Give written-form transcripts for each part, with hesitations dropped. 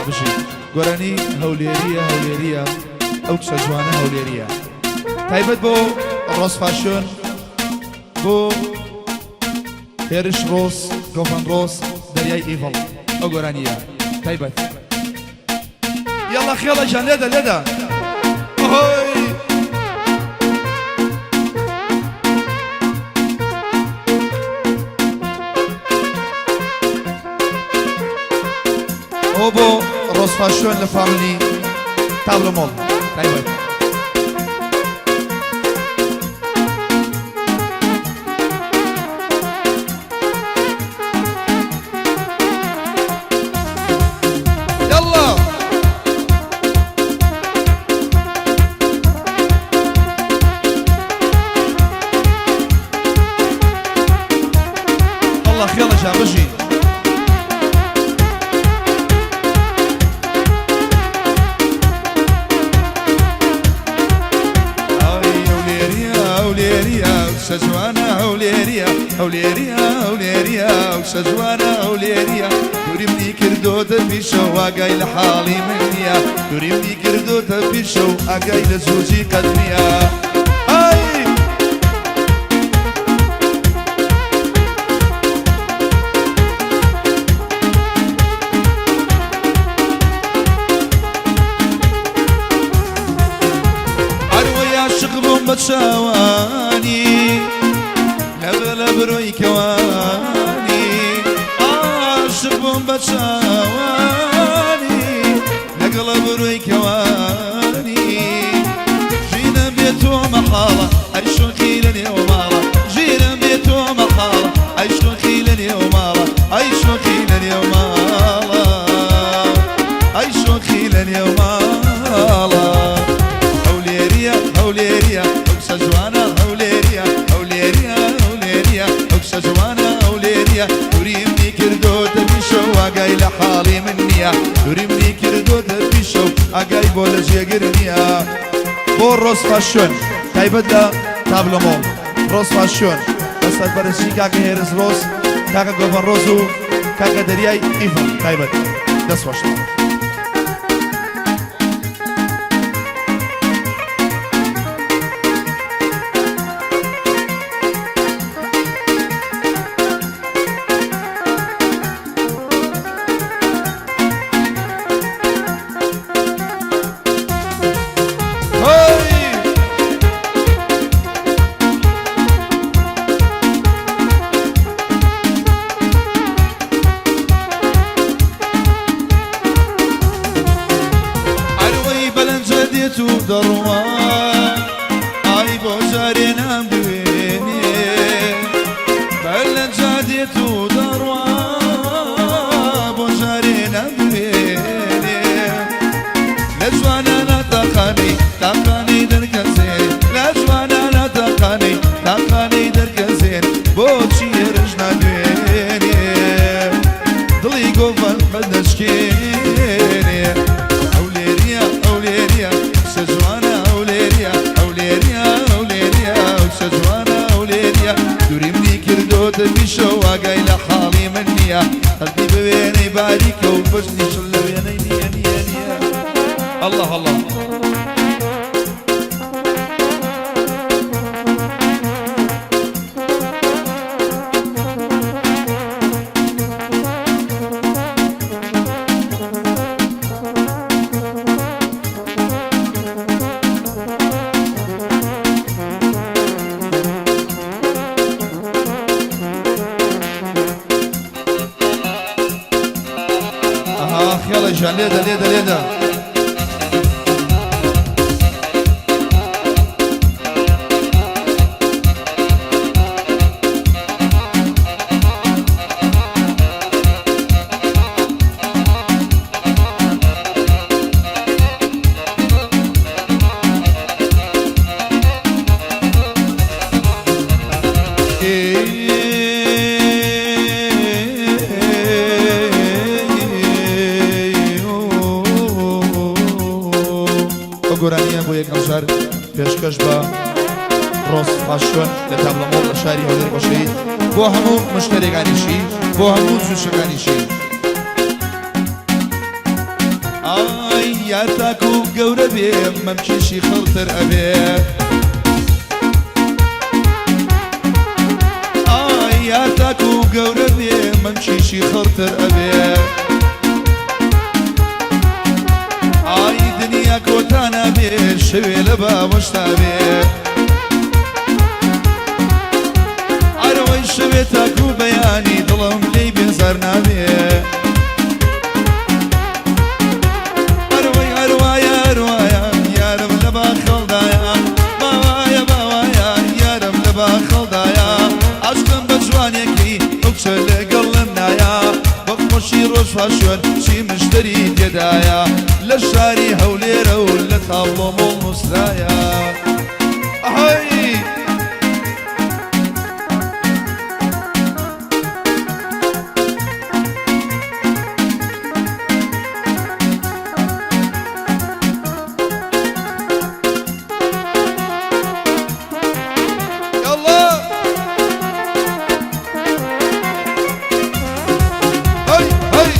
بژی. گۆرانی هەولێریە هەولێریە ئەو کچە جوانە هەولێریە تایبەت بۆ ڕۆز فاشۆن بۆ هێرش ڕۆز گۆڤەن ڕۆز دەریای ئیڤڵ ئەو گۆرانیە تایبەت یاڵا خێڵە جان لێدە لێدە ئۆهۆی. ئەوە بۆ ڕۆز فاشۆن لە فاملی تابلۆ مۆڵ تایبەت. يلا الله خێڵە جا بژی. ئای هەولێریە هەولێریە کچە جوانە هەولێریە هەولێریە هەولێریە کچە جوانە هەولێریە دووری منی کردۆتە پیشە و ئاگای لە حاڵی من نییە دووری منی کردۆتە پیشە و ئاگای لە زوجی قەت نییە ئای ئەروەی عاشق بووم بە چاوانی لەبە لە برۆی کەوانی عاشق بووم بە چاوانی لەگەڵە برۆی کەوانی ژینم بێ تۆ مەحاڵە ئەی شۆخی لە نێو ماڵە ژینم بێ تۆ مەحاڵە ئەی شۆخی لە نێو ماڵە ئەی شۆخی لە نێو ماڵە ئەی شۆخی لە نێو ماڵە هەولێریە هەولێریە ئەو کچە جوانە هەولێریە هەولێریە هەولێریە ئەو کچە جوانە هەولێریە دووری منی کردۆتە پیشە و ئاگای لە حاڵی من نییە دووری منی کردۆتە پیشە و ئاگای بۆ لە جێگر نییە. بۆ ڕۆز فاشیۆن تایبەت لە تابلۆ مۆڵ ڕۆز فاشیۆن بە سەرپەرشتی کاکە هێرس ڕۆز کاکە گۆڤەن ڕۆز و کاکە دەریای ئیڤڵ تایبەت دەست خۆش. ئەروەی بەلەنجە دێت و دەڕوا ئای بۆ جارێ نام دوێنێ بەلەنجە دێت و دەڕوا بۆ جارێ نام دوێنێ لە جوانانە تاقانەی تاقانەی دەرکەزێ لە جوانانە تاقانەی تاقانەی دەرکەزێن بۆچی هێرش نادوێنێ دڵی گۆڤەن بە دەشکێنێ هەولێریە هەولێریە کچە جوانە هەولێریە هەولێریە هەولێریە کچە جوانە هەولێریە دووری منی کردۆتە پیشەوە ئاگای لە حاڵی من نییە قەدی بە وێنەی باریکە و بەژنی شل لە وێنەی نییە نییە نییە الله الله. ئەها خێڵە ژیان لێدە لێدە لێدە. ئەو گۆرانیە بۆ یەکەم جار پێشکەش بە ڕۆز فاشۆن لە تابلۆ مۆڵ لە شاری هەولێر بەشەید بۆ هەموو مشتەرێکانیشی بۆ هەموو جووشەکانیشی. ئای یار تاکو گەورە بێ مەمکیشی خڕتر ئەبێ. ئای یار تاکو گەورە بێ مەمکیشی خڕتر ئەبێ. ئای دنیا کۆتا نابێ شەوێ لە باوەشتا بێ. ئەرەوەی شەوێ تاکو بەیانی دڵم لێی بێزار نابێ. ئەروەی ئەروایە ئەروایە یارم لە باخەڵدایە باوایە باوایە یارم لە باخەڵدایە عاشقم بە جوانێکی ئەو کچە لەگەڵم نایە بە خۆشی ڕۆژ فاشۆن چی مشتری تێدایە لە شاری هەولێرە و لە تابڵۆ مۆڵ نووسرایە ئەهەی. يلا هاي هاي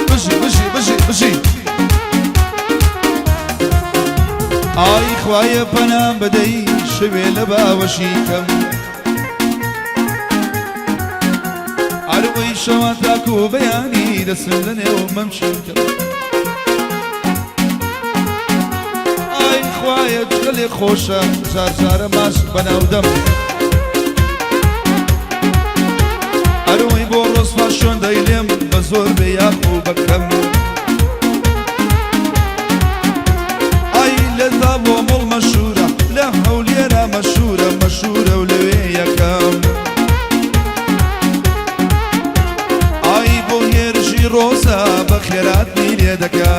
بژی بژی بژی بژی. ئای خوایە پەنام بدەی شەوێ لە باوەشی کەم ئەروەی شەوان تاکو بەیانی دەسم لە نێو مەمشی کەم. ئای خوایە جگەلێ خۆشە جار جارە ماچ بەناو دەم. ئەروەی بۆ ڕۆزفا شوێن دەیلێم بە زۆر بێ یاخ و بەکەم. ئای لە تابڵۆ مۆڵ مەشهورە لە هەولێرە مەشهورە مەشهورە و لەوێ یەکەم. ئای بۆ هێرشی ڕۆزە بە خێراتنی لێ دەکا.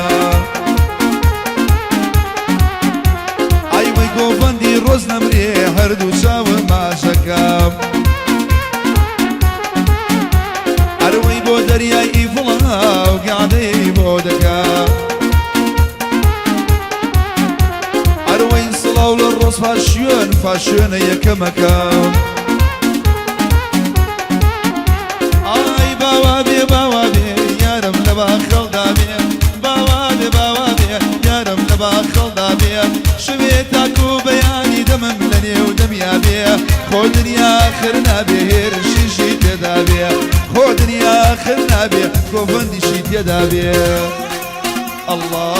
ئای وەی گۆڤەندی ڕۆز نەمرێ هەردوو چاوم ماچەکەم. ئەروەی بۆ دەریای ئیفڵا و گەعدەی بۆ دەکا. ئەروەی سڵاو لە ڕۆز فاشیۆن فاشیۆنە یەکەمەکەم. ئای باوا بێ باوا بێ یارم لە باخەڵدا بێ باوا بێ باوا بێ یارم لە باخەڵدا بێ شەوێ تاکو بەیانی دەمم لە نێو دەمیا بێ خۆ دنیا ئاخر نابێ هێرشیشی تێدا بێ خۆ دنیا ئاخر نابێ گۆڤەندیشی تێدا بێ. ئەڵڵا.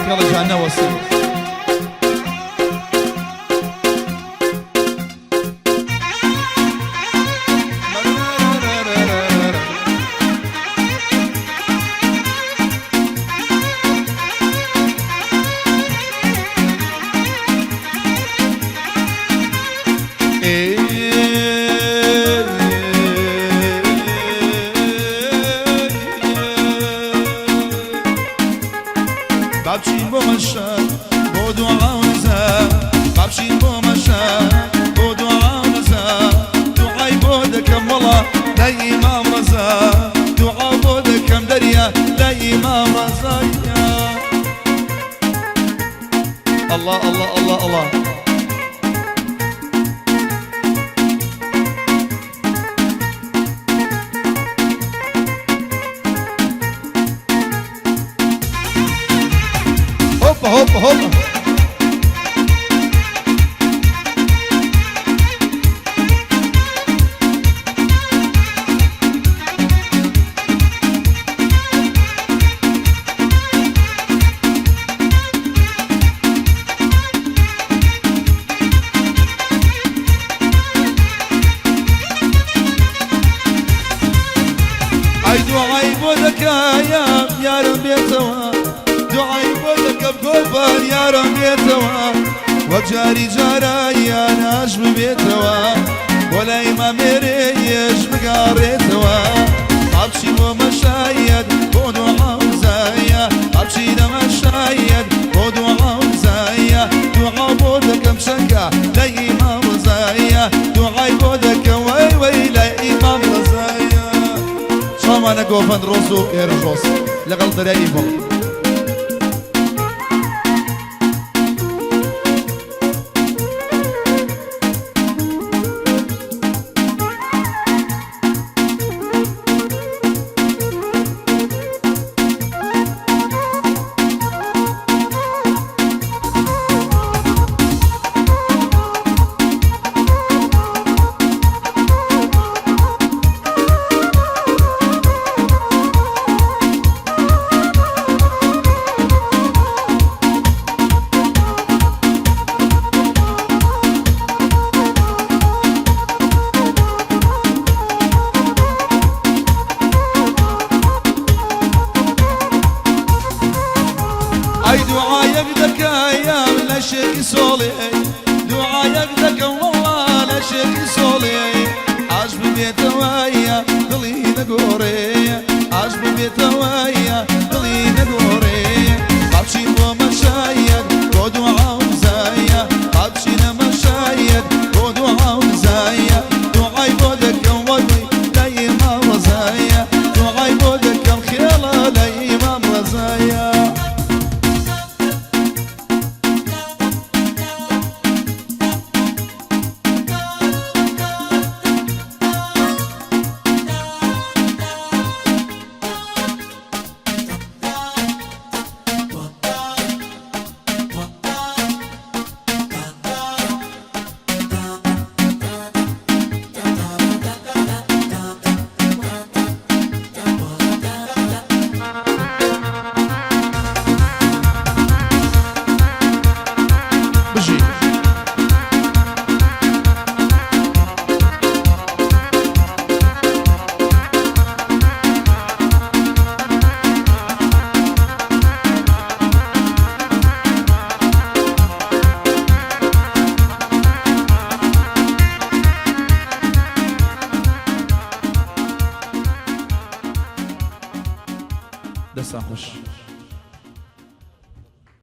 یەڵە جان نەوەستی. با بچین بۆ مەشهەد بۆ دوعا و نزا، با بچین بۆ مەشهەد بۆ دوعا و نزا، دوعای بۆ دەکەم وەڵا لای ئیمام ڕەزا، دوعا بۆ دەکەم دەریا لای ئیمام ڕەزا. ئەڵڵا ئەڵڵا ئەڵڵا ئەڵڵا. هۆپا هۆپا هۆپا. ئای دوعای بۆ دەکایە یارم بێتەوە، دوعای بۆ دەکەم گۆڤار یارم بێتەوە، وەک جاری جارایان ئاش ببێتەوە، بۆ لای مامێرێیش بگاڕێتەوە. با بچین بۆ مەشایەت بۆ دوعا و زایە، با بچینە مەشایەت بۆ دوعا و زایە، دوعا بۆ دەکەم چەنکە لای ئیمام ڕەزایە، دوعای بۆ دەکەم وەی وەی لای ئیمام ڕەزایە. گۆڤەند ڕۆز و هێرش ڕۆز لەگەڵ دەریای ئیڤڵ. ئەی دوعایەک دەکەم لە شێخی سۆڵێ، دوعایەک دەکەم وەڵڵا لە شێخی سۆڵێ، ئاش ببێتەوە دڵی نەگۆڕێ، ئاش ببێتەوە دڵی نەگۆڕێ. با بچین بۆ مەشایەت بۆ دوعا و نزایە، با بچینە مەشایەت بۆ دوعا و نزایە، دوعای بۆ دەکەم وەڵی لای ئیمام ڕەزایە، دوعای بۆ دەکەم خێڵە لای ئیمام ڕەزایە. بژی. دەستان خۆش.